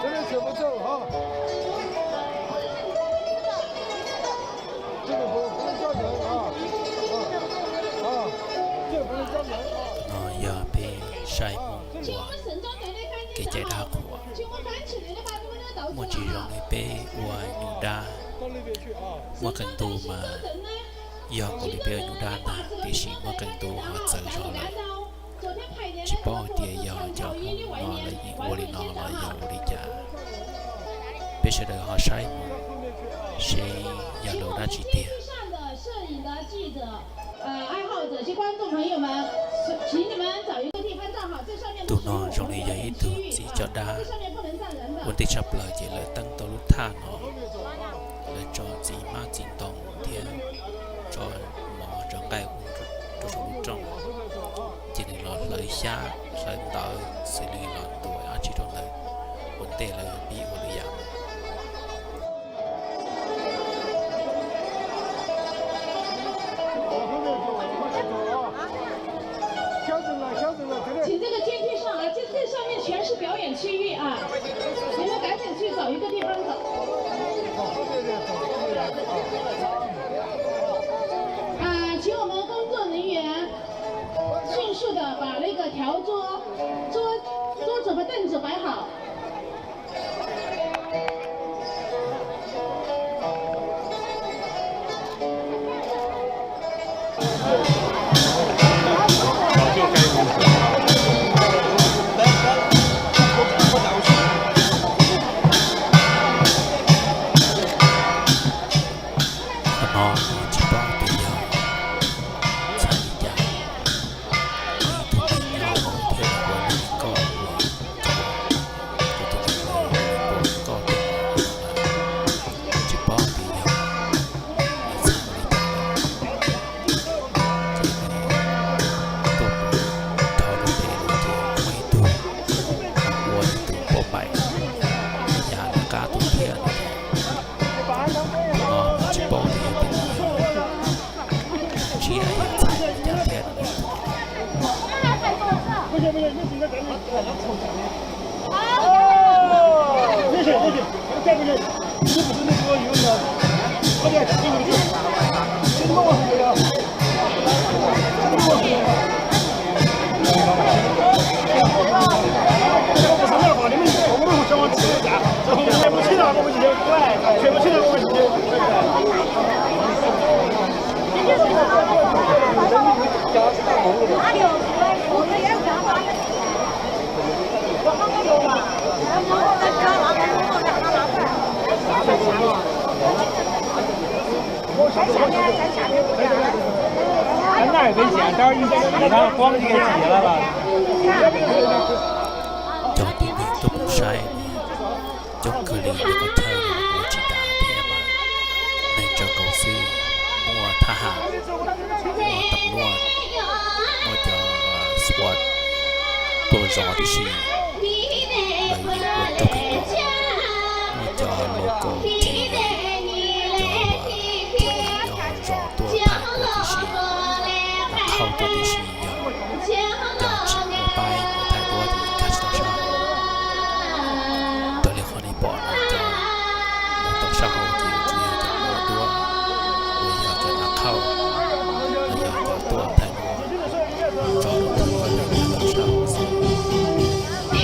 这里全部走啊！这个不能，不能叫人啊！啊，啊，这个不能叫人啊！No yog peb saib Hmoob ua kev cai dab qhuas, muaj tsis zoo li peb ua nyuj dab. Muaj qee ntu mas yog nkaus li peb ua nyuj dab ntag, tiam sis muaj qee ntu ho txawv zog lawm. Tsis paub hais tias yog cov Hmoob no lawv yeej ua li no los yog ua li cas. Peb sawv daws ho saib mus seb yog lus dab tsi tiag. 爱好者及观众朋友们，请你们找一个地方站好，最上面的水果，Tus no zoo li yog ib tug txiv coj dab. Ua ntej tshaj plaws ces lawv teeb tau lub thaj no, lawv tso txiv hmab txiv ntoo thiab tso mov tso nqaij rau saum lub rooj, ces nws los hlawv xyab hlawv ntawv xws li los ntuas dab tsi rau ntawd. Ua ntej lawv pib ua lwm yam. 请这个阶梯上来，这这上面全是表演区域啊，你们赶紧去找一个地方走。啊，请我们工作人员迅速的把那个条桌、桌、桌子和凳子摆好。 Qhov no tsis paub tias yog txhais li cas, ib tug neeg nyob hauv thiab ua li koj ua, ua tus neeg ua li koj ua, tsis paub tias yog txhais li cas. Ces nws tuaj mus dhau rau pem lawm ces muaj ib tug ua ib tug poj maim, yav nws qab tus thiab no, tsis paub tias yog tus tsiab yog txhais li cas thiab no. Cov tib neeg tuaj mus saib coob kawg li, nws kuj thawj mus ua tsis tas thiab mas neeg tsawg nkaus xwb, muaj thab ham, muaj tam luaj, muaj cov SWAT tuaj zov tib si, lawv yeej ua ruaj kawg nkaus, muaj cov local T V, cov T V nyob hauv zos tuaj thaij tuaj tib si, nas khauj tuaj tib si, yog cov tsis muaj paib mus thaij duab ces nkag tsis tau sab hauv. Raws li qhov nej pom no, cov mus tom sab hauv ces tsuas yog cov muaj duab, uas yog cov nas khauj, los yog cov tuaj thaij duab, tso rau tus duab nkag tau sab hauv xwb.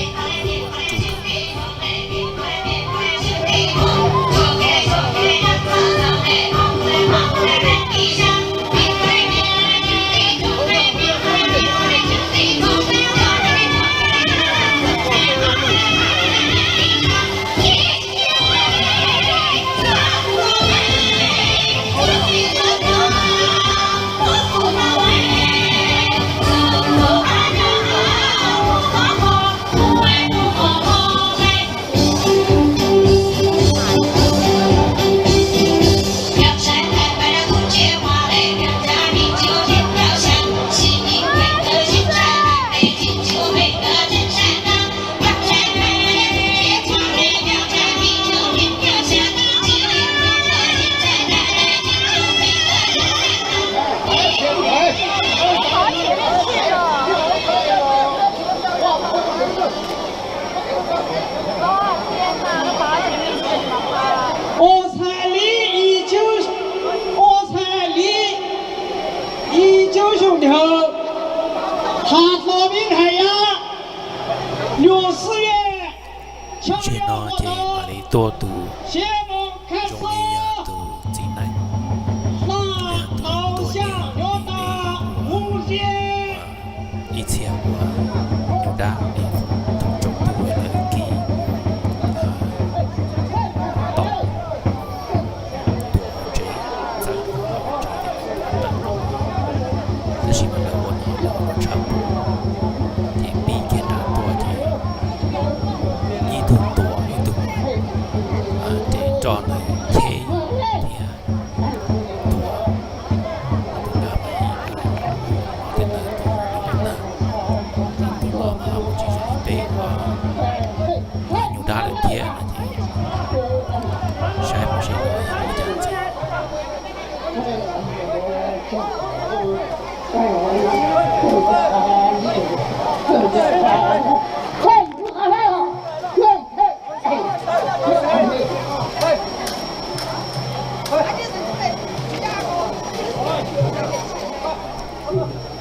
Txij no ces mam li tuaj tus zoo li yog tus txiv neej, tus tuaj nyeem li ib txhia uas nyuj dab es thaum tsaus ntuj lawv kib tom tuam hauv tsev, txawb hauv tsev, tab sis mas lawv ua no lawv ua tshaj plaws ces pib kiag nram tuaj ces ib tug tuam ib tug, ces nroj ntawd cheb thiab tuam, tus dab mas ib, tus no tus no mas mus tsis zoo li peb ua nyuj dab lawm thiab no ces saib mus seb lawv ua cas ntxiv.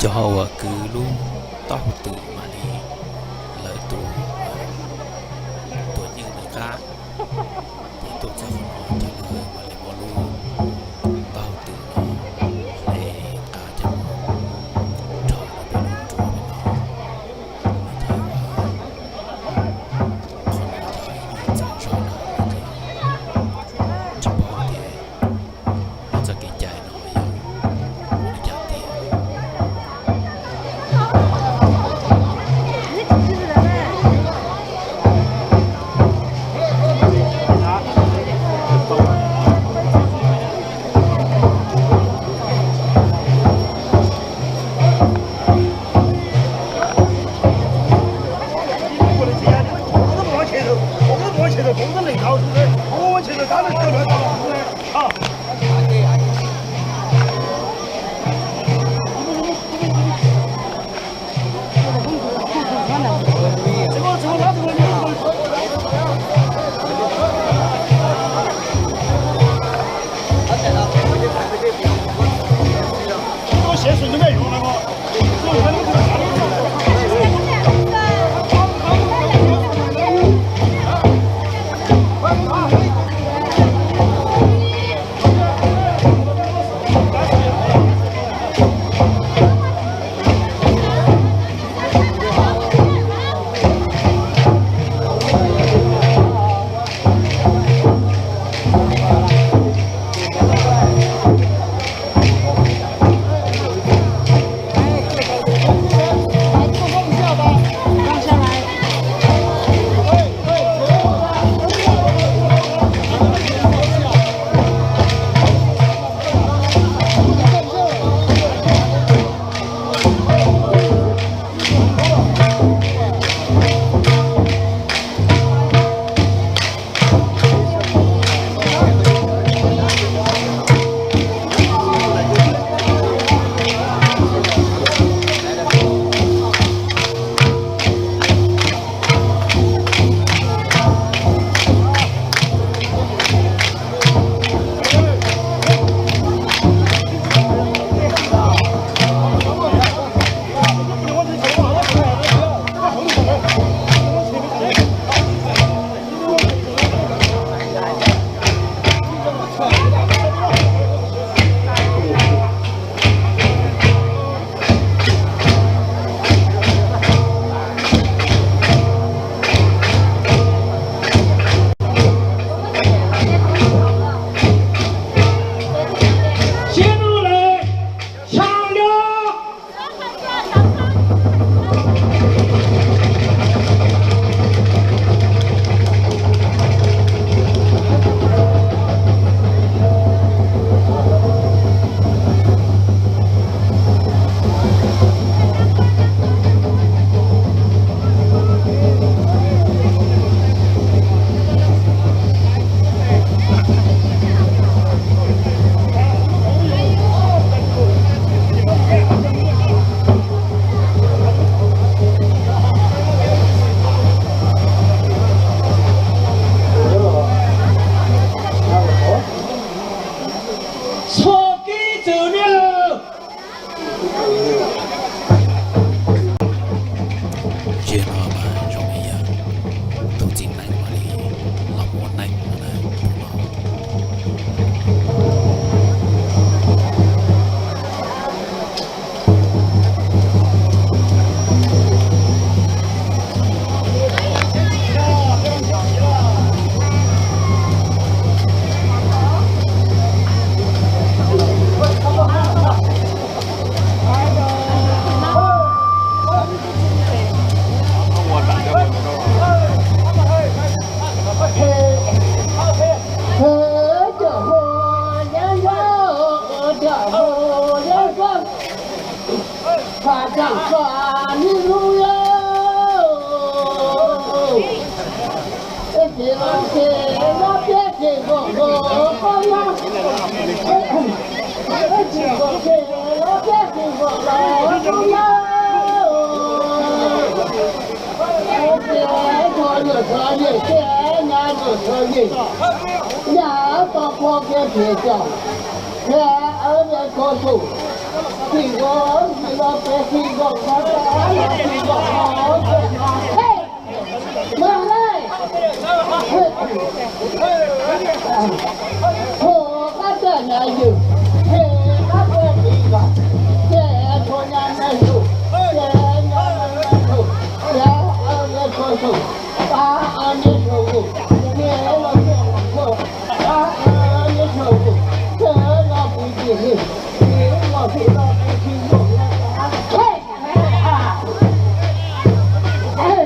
Cov uas kwv lub taub hau twm mam li lawv tus tuam nywj ntawd qab, ces tuaj txog qhov no ces lawv mam li muab lub taub hau twm no hle qab coj mus rau peb lub nruas no. Ces qhov no yog ib txoj zog lawm ces tsis paub tias lawv txoj kev cai no yog ua li cas tiag. Los yej, ces nyab tus txhua yej, nyab tau qhua kev phem coj, ces awv ve kho su, txij nkaus tsis los pem txij nkaus qhov txaj los txij nkaus qhov txaj no, hej, mas hej, hu qab txaj nyab yej, ces qab txaj txiv los, ces txhua nyab nyab su, ces nyab nyab su, ces awv ve kho su, pab awv nyab su, ces los txij nkaus qhov, pab awv nyab su, ces los pem txij li, ces los txij los pem txij nkaus qhov txaj, hej. Xib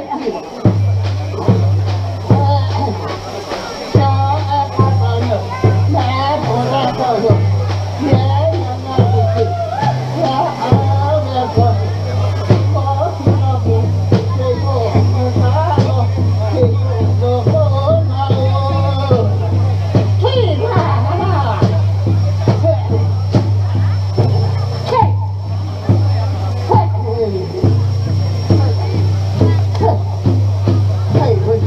hwb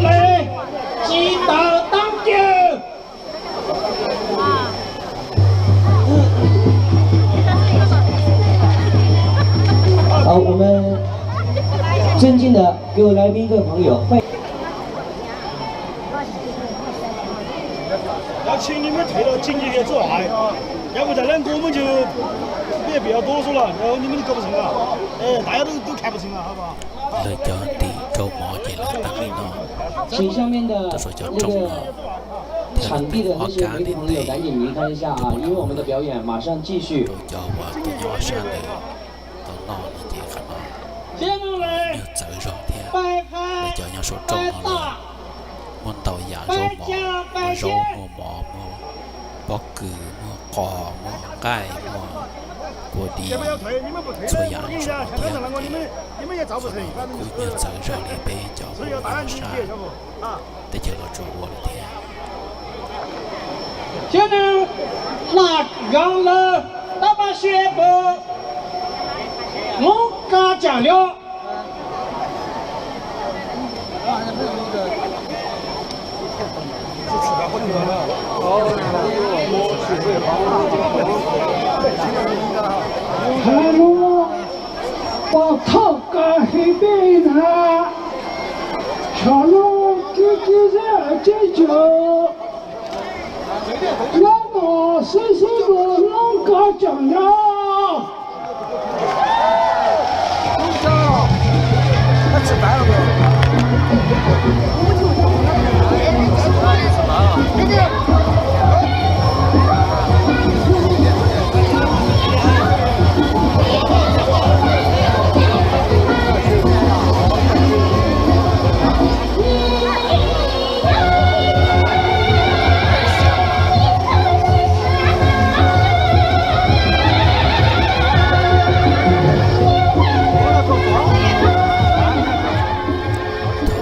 Leej, tsis tawm tab ceg. Hau, 我们尊敬的各位来宾、各位朋友，欢迎。 要请你们退到警戒线之外，要不在那我们就别必要多说了，然后你们就搞不成了，哎，大家都都看不成了，好不好？ Lawv cov tim rau mov ces lawv tag li no, tag rau cov rooj no, thiab lawv tim ob kab ntev ntev, rau pem no, rau cov uas tus nyob ob sab ntawd tau noj no ces qhov no nyuag txawv zog thiab. Lawv cov nyob saum rooj no los muaj ntau yam zaub mov, muaj zaub, muaj mov, muaj pob kws, muaj qos, muaj nqaij, muaj kua dis, txhua yam nyob saum no thiab ces qhov no kuj nyuag txawv zog li peb cov uas nyob sab teb chaws Los Tsuas ua lawm thiab. Xib hwb Hla Nkav Lawv tab pab sib pab Hmoob Kab Tsaam Lub. Hais lus pom thawj kav his peb ntag, tshav lub tsib tsib zeb tsib caug, nyob no xib xib tus Hmoob Kab Tsaam Lub. Thaum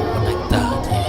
ua neej tag ces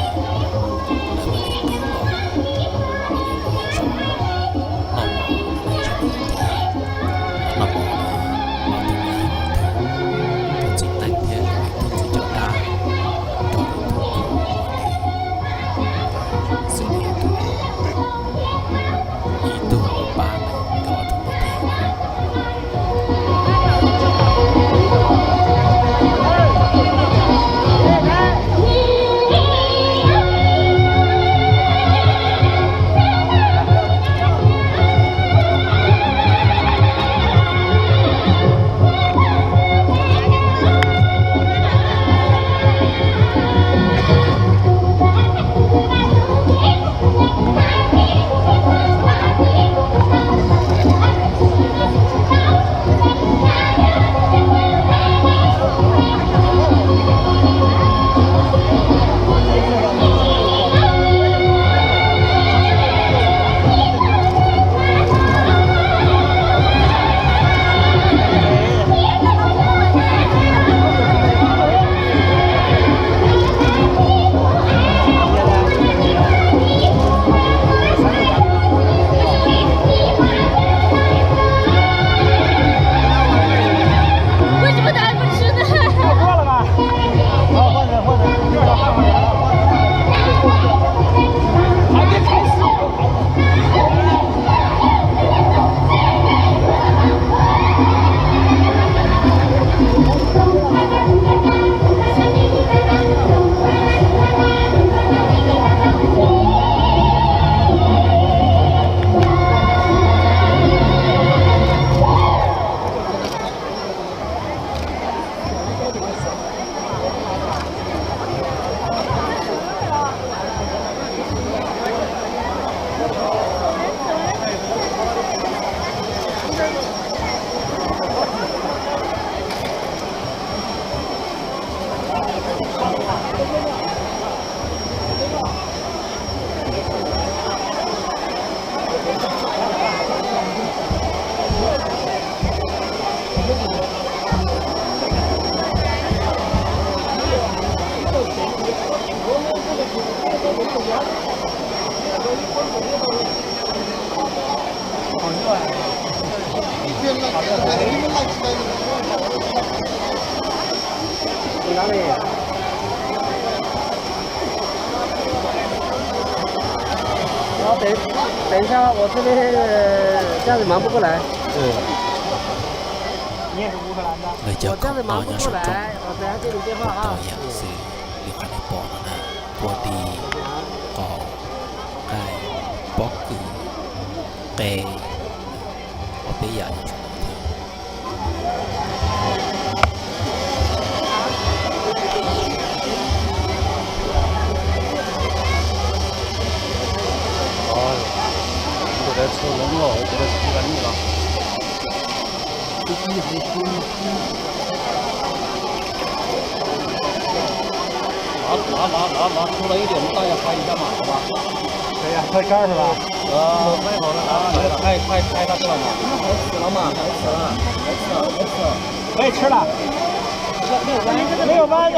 等一下，我这边这样子忙不过来。对。 Lawv cov khoom no nyob saum rooj puas tau yam xwb li qhov nej pom no na, quaj di, qau, nqaij, pob kws, qe, ob peb yam nyob saum no thiab. Lov, lov, lov, lov, lov, 出来一点，我们大家拍一下嘛，好吧？谁呀？快杆儿是吧？呃，太好了，太太太太棒了，死了嘛，死了，死了，死了。可以吃了。没有吗？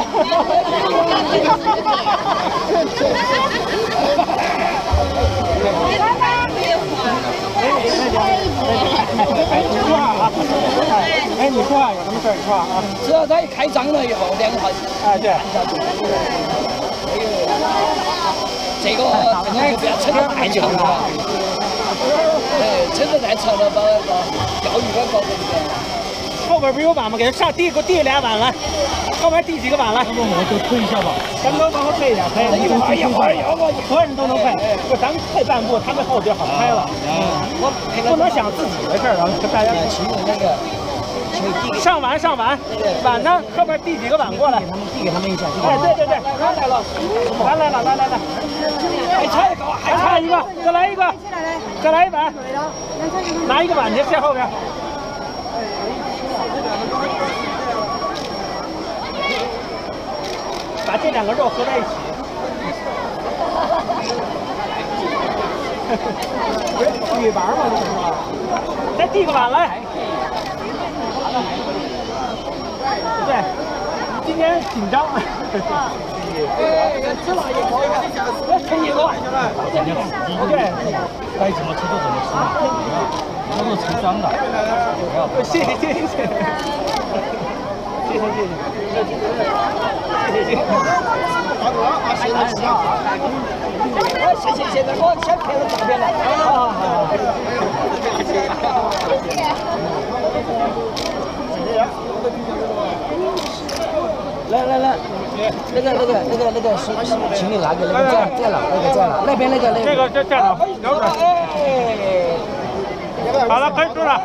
哎，你说话，有什么事儿你说话啊。知道他一开张了以后，两个好。哎，对。这个肯定就不要撑得太长了。哎，撑得太长了，把那个钓鱼的搞得这个。后边不有碗吗？给他上，递，给我递俩碗来。后边递几个碗来。要不我就退一下吧。咱们都帮他退一下，可以。一会儿，一会儿，一会儿。所有人都能退，不，咱们退半步，他们后边好拍了。嗯，不能想自己的事儿，然后大家。请那个，请递给上碗，上碗，碗呢？后边递几个碗过来。给他们，递给他们一下，递给他们。哎，对对对，来了，来了，来来来。还差一个，还差一个，再来一个，再来一碗，拿一个碗去，在后边。把这两个肉合在一起。不是一碗吗？再递个碗来。 对，今天紧张。哎，吃了也可以，我陪你喝。对，待怎么吃就怎么吃嘛，不要，不要弄成脏的，不要。谢谢谢谢谢谢，谢谢谢谢，谢谢谢谢。谢谢谢谢，我先拍了照片了。好好好。 来来来，那个那个那个那个是，请你拿个那个再再拿那个再拿，那边那个那个。这个再再拿，哎，好了，可以吃了。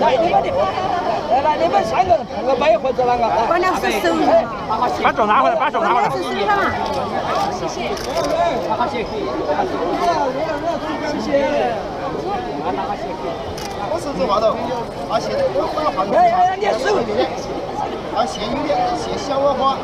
来，你们的，来来，你们三个人碰个杯或者啷个？把那手收一下。把手拿回来，把手拿回来。谢谢。谢谢。 我是这话头，啊，现在我打话筒，哎，哎，你手，啊，咸鱼的，咸香味花。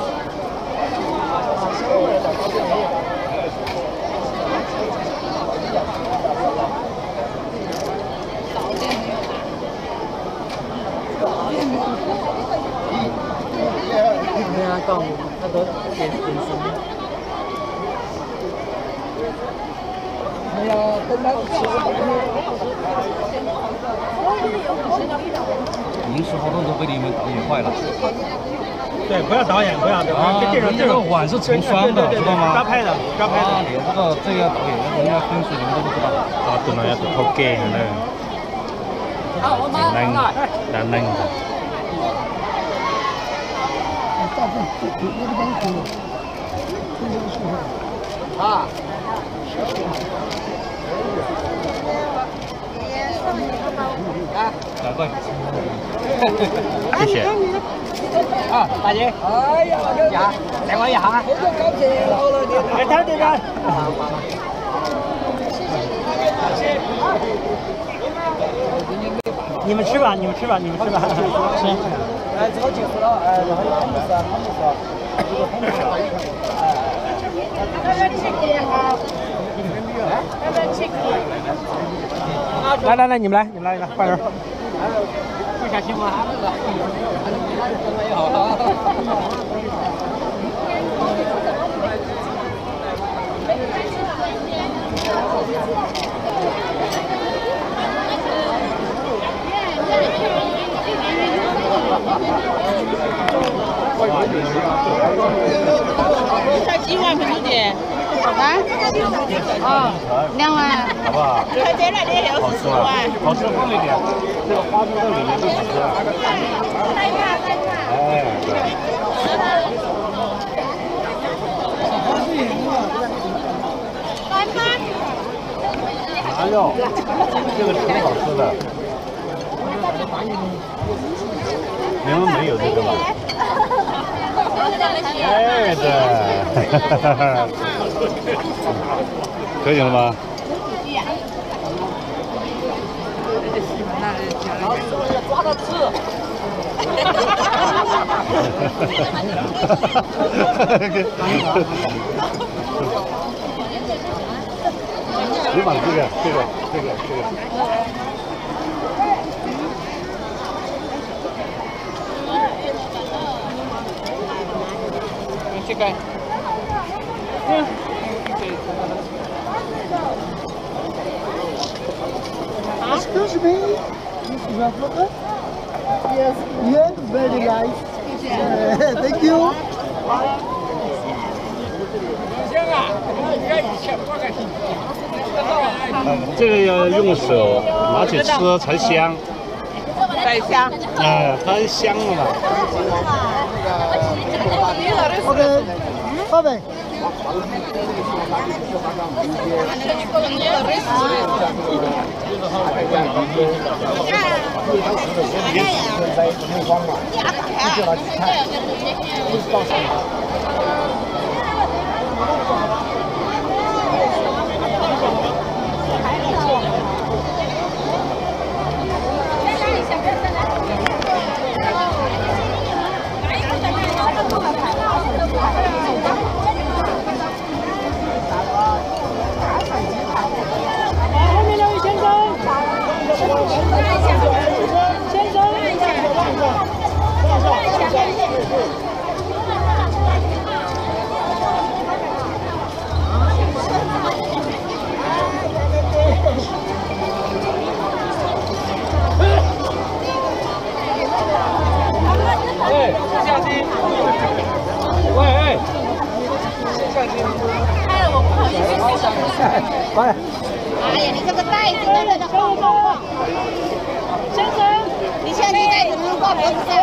临时活动都被你们导演坏了。对，不要导演，不要，不要，啊，这种这种这个碗是成双的，对对对，知道吗？抓拍的，抓拍的。啊，你这个这个导演，人家分数你们都不知道。啊，对了，要投给那个。 Neeg, dab neeg ntag. Cia siab. 啊，大姐，哎呀，等我一下。哎，他这边。 你们吃吧，你们吃吧，你们吃吧。来来来，你们来，你们来，来，快点。 来，啊？哦，亮啊。好不好？好吃吗？好吃，放一点，这个花生在里面就好吃了。哎，对。拿药，这个挺好吃的。 你们没有这个吧？哎，对，可以了吗？你把这个，这个，这个，这个。 这个。Excuse me, this is your photo? Yes. Yeah, very nice. Thank you. 这个要用手拿起吃才香。 百香。哎，它是香的嘛。OK，拜拜。哎，哎，哎，哎呀，你这个袋子弄得晃晃晃。先生，你像你袋子能挂脖子上。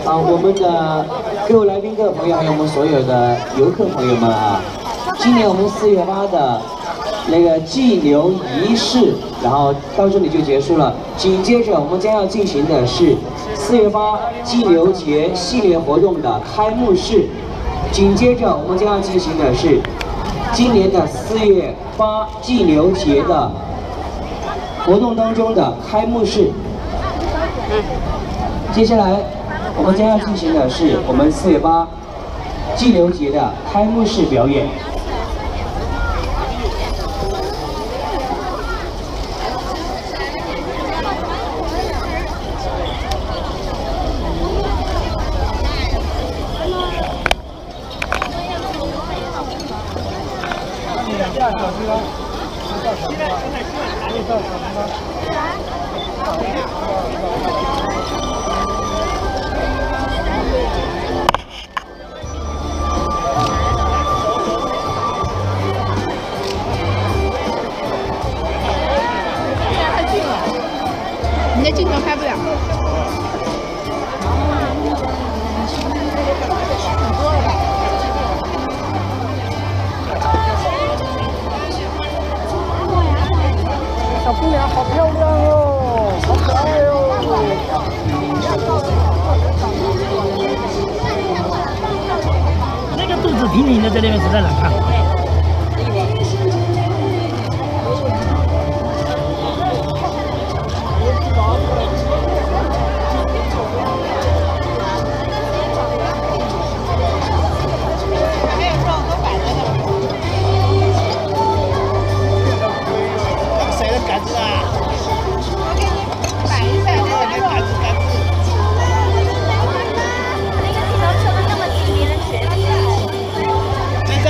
啊，我们的各位来宾、各位朋友，还有我们所有的游客朋友们啊，今年我们四月八的那个祭牛仪式，然后到这里就结束了。紧接着我们将要进行的是四月八祭牛节系列活动的开幕式，紧接着我们将要进行的是今年的四月 八祭牛节的活动当中的开幕式。接下来我们将要进行的是我们四月八祭牛节的开幕式表演。 太近了，你的镜头拍不了。 小姑娘好漂亮哦，好可爱哦。那个肚子挺挺的，在那边实在难看。 谁的杆子啊？我给你摆一下，那个杆子，杆子。那个地方坐的那么近，别人谁来摆？等等。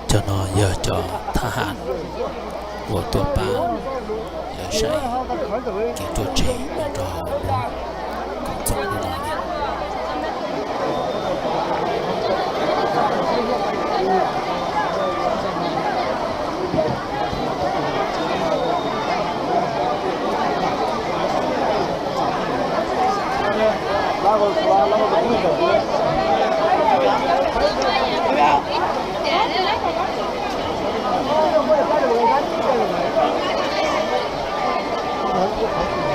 Cov no yog cov thab ham uas tuaj pab lawv saib kev ruaj tseg nyob rau hauv lub koom txoos hnub no li.